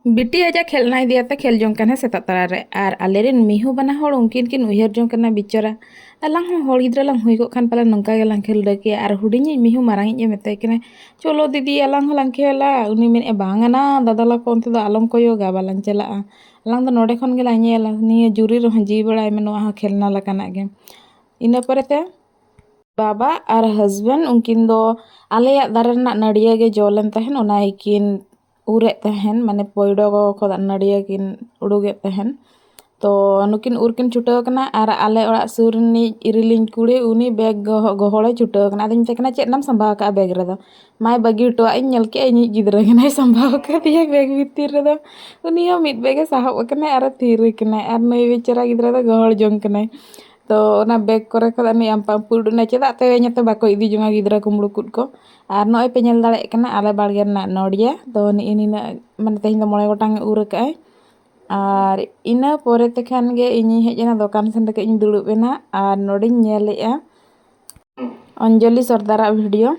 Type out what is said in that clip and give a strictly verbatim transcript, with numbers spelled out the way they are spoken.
ᱵᱤᱴᱤ ᱟᱡᱟᱜ ᱠᱷᱮᱞᱱᱟ ᱤᱫᱤᱭᱟᱛᱮ ᱠᱷᱮᱞ ᱡᱚᱝ ᱠᱟᱱᱟᱭ ᱥᱮᱛᱟᱜ ᱛᱟᱨᱟ ᱨᱮ, ᱟᱨ ᱟᱞᱮᱨᱮᱱ ᱢᱤᱦᱩ ᱵᱟᱱᱟ ᱦᱚᱲ ᱩᱱᱠᱤᱱ ᱠᱤᱱ ᱩᱭᱦᱟᱹᱨ ᱡᱚᱝ ᱠᱟᱱᱟ ᱵᱤᱪᱟᱹᱨᱟ, ᱟᱞᱟᱝ ᱦᱚᱸ ᱦᱚᱲ ᱜᱤᱫᱽᱨᱟᱹ ᱞᱟᱝ ᱦᱩᱭ ᱠᱚᱜ ᱠᱷᱟᱱ ᱯᱟᱞᱮ ᱱᱚᱝᱠᱟ ᱜᱮᱞᱟᱝ ᱠᱷᱮᱞ ᱰᱟᱹᱠᱮᱭᱟ, ᱟᱨ ᱦᱩᱰᱤᱧᱤᱡ ᱢᱤᱦᱩ ᱢᱟᱨᱟᱝᱤᱡ ᱮ ᱢᱮᱛᱟᱭ ᱠᱟᱱᱟ, "ᱪᱚᱞᱚ ᱫᱤᱫᱤ, ᱟᱞᱟᱝ ᱦᱚᱸᱞᱟᱝ ᱠᱷᱮᱞᱟ᱾" ᱩᱱᱤ ᱢᱮᱱᱮᱫᱼᱟ, "ᱵᱟᱝ ᱟᱱᱟ ᱫᱟᱫᱟ ᱞᱟᱠᱚ, ᱚᱱᱛᱮ ᱫᱚ ᱟᱞᱚᱢ ᱠᱚᱭᱚᱜᱟ, ᱵᱟᱞᱟᱝ ᱪᱟᱞᱟᱜᱼᱟ, ᱟᱞᱟᱝ ᱫᱚ ᱱᱚᱰᱮ ᱠᱷᱚᱱ ᱜᱮᱞᱟᱝ ᱧᱮᱞᱟ, ᱱᱤᱭᱟᱹ ᱡᱩᱨᱤ ᱨᱮᱦᱚᱸ ᱡᱤᱣᱤ ᱵᱟᱲᱟᱭ ᱢᱮ, ᱱᱚᱣᱟ ᱦᱚᱸ ᱠᱷᱮᱞᱱᱟ ᱞᱮᱠᱟᱱᱟᱜ ᱜᱮ᱾" ᱤᱱᱟᱹ ᱯᱚᱨᱮᱛᱮ ᱵᱟᱵᱟ ᱟᱨ ᱦᱟᱥᱵᱮᱱᱰ ᱩᱱᱠᱤᱱ ᱫᱚ ᱟᱞᱮᱭᱟᱜ ᱫᱟᱨᱮ ᱨᱮᱱᱟᱜ ᱱᱟᱹᱲᱭᱟᱹ ᱜᱮ ᱡᱚ ᱞᱮᱱ ᱛᱟᱦᱮᱱ, ᱚᱱᱟ ᱜᱮᱠᱤᱱ ᱩᱨᱮᱫ ᱛᱟᱦᱮᱱ, ᱢᱟᱱᱮ ᱯᱚᱭᱰᱚ ᱠᱷᱚᱱᱟᱜ ᱱᱟᱹᱲᱭᱟᱹ ᱠᱤᱱ ᱩᱰᱩᱠᱮᱫ ᱛᱟᱦᱮᱱ᱾ ᱛᱚ ᱱᱩᱠᱤᱱ ᱩᱨ ᱠᱤᱱ ᱪᱷᱩᱴᱟᱹᱣ ᱠᱟᱱᱟ, ᱟᱨ ᱟᱞᱮ ᱚᱲᱟᱜ ᱥᱩᱨ ᱨᱤᱱᱤᱡ ᱤᱨᱤᱞᱤᱧ ᱠᱩᱲᱤ ᱩᱱᱤ ᱵᱮᱜᱽ ᱜᱚᱦᱚ- ᱜᱚᱦᱚᱲᱮ ᱪᱷᱩᱴᱟᱹᱣ ᱠᱟᱱᱟ᱾ ᱟᱫᱚᱧ ᱢᱮᱛᱟᱭ ᱠᱟᱱᱟ, "ᱪᱮᱫ ᱮᱢ ᱥᱟᱢᱵᱟᱣ ᱠᱟᱜᱼᱟ ᱵᱮᱜᱽ ᱨᱮᱫᱚ?" ᱢᱟᱭ ᱵᱟᱹᱜᱤ ᱦᱚᱴᱚᱣᱟᱜ ᱤᱧ ᱧᱮᱞ ᱠᱮᱜᱼᱟ, ᱤᱧᱤᱡ ᱜᱤᱫᱽᱨᱟᱹ ᱠᱟᱱᱟᱭ ᱥᱟᱢᱵᱟᱣ ᱠᱟᱫᱮᱭᱟ ᱵᱮᱜᱽ ᱵᱷᱤᱛᱤᱨ ᱨᱮᱫᱚ᱾ ᱩᱱᱤ ᱦᱚᱸ ᱢᱤᱫ ᱵᱮᱜᱽ ᱮ ᱥᱟᱦᱚᱵ ᱟᱠᱟᱱᱟᱭ ᱟᱨ ᱛᱷᱤᱨ ᱟᱠᱟᱱᱟᱭ, ᱟᱨ ᱱᱩᱭ ᱵᱮᱪᱟᱨᱟ ᱜᱤᱫᱽᱨᱟᱹ ᱫᱚ ᱜᱚᱦᱚᱲ ᱡᱚᱝ ᱠᱟᱱᱟᱭ᱾ ᱛᱚ ᱚᱱᱟ ᱵᱮᱜᱽ ᱠᱚᱨᱮ ᱠᱷᱚᱱ ᱩᱱᱤ ᱟᱢᱯᱟ ᱩᱯᱩ ᱩᱰᱩᱠ ᱮᱱᱟᱭ, ᱪᱮᱫᱟᱜ ᱛᱮ ᱧᱟᱛᱮ ᱵᱟᱠᱚ ᱤᱫᱤ ᱡᱚᱝᱟ ᱜᱤᱫᱽᱨᱟᱹ ᱠᱩᱢᱵᱽᱲᱩ ᱠᱩᱫ ᱠᱚ᱾ ᱟᱨ ᱱᱚᱜᱼᱚᱭ ᱯᱮ ᱧᱮᱞ ᱫᱟᱲᱮᱭᱟᱜ ᱠᱟᱱᱟ ᱟᱞᱮ ᱵᱟᱲᱜᱮ ᱨᱮᱱᱟᱜ ᱱᱚᱰᱤᱭᱟ ᱫᱚ ᱱᱤᱜᱼᱤ ᱱᱤᱱᱟᱹᱜ, ᱢᱟᱱᱮ ᱛᱮᱦᱮᱧ ᱫᱚ ᱢᱚᱬᱮ ᱜᱚᱴᱟᱝ ᱮ ᱩᱨ ᱟᱠᱟᱫᱼᱟᱭ᱾ ᱟᱨ ᱤᱱᱟᱹ ᱯᱚᱨᱮ ᱛᱮᱠᱷᱟᱱ ᱜᱮ ᱤᱧᱤᱧ ᱦᱮᱡ ᱮᱱᱟ ᱫᱚᱠᱟᱱ ᱥᱮᱱ ᱨᱮᱜᱮ ᱤᱧ ᱫᱩᱲᱩᱵ ᱮᱱᱟ, ᱟᱨ ᱱᱚᱰᱮᱧ ᱧᱮᱞᱮᱜᱼᱟ ᱚᱧᱡᱚᱞᱤ ᱥᱚᱨᱫᱟᱨᱟᱜ ᱵᱷᱤᱰᱤᱭᱳ᱾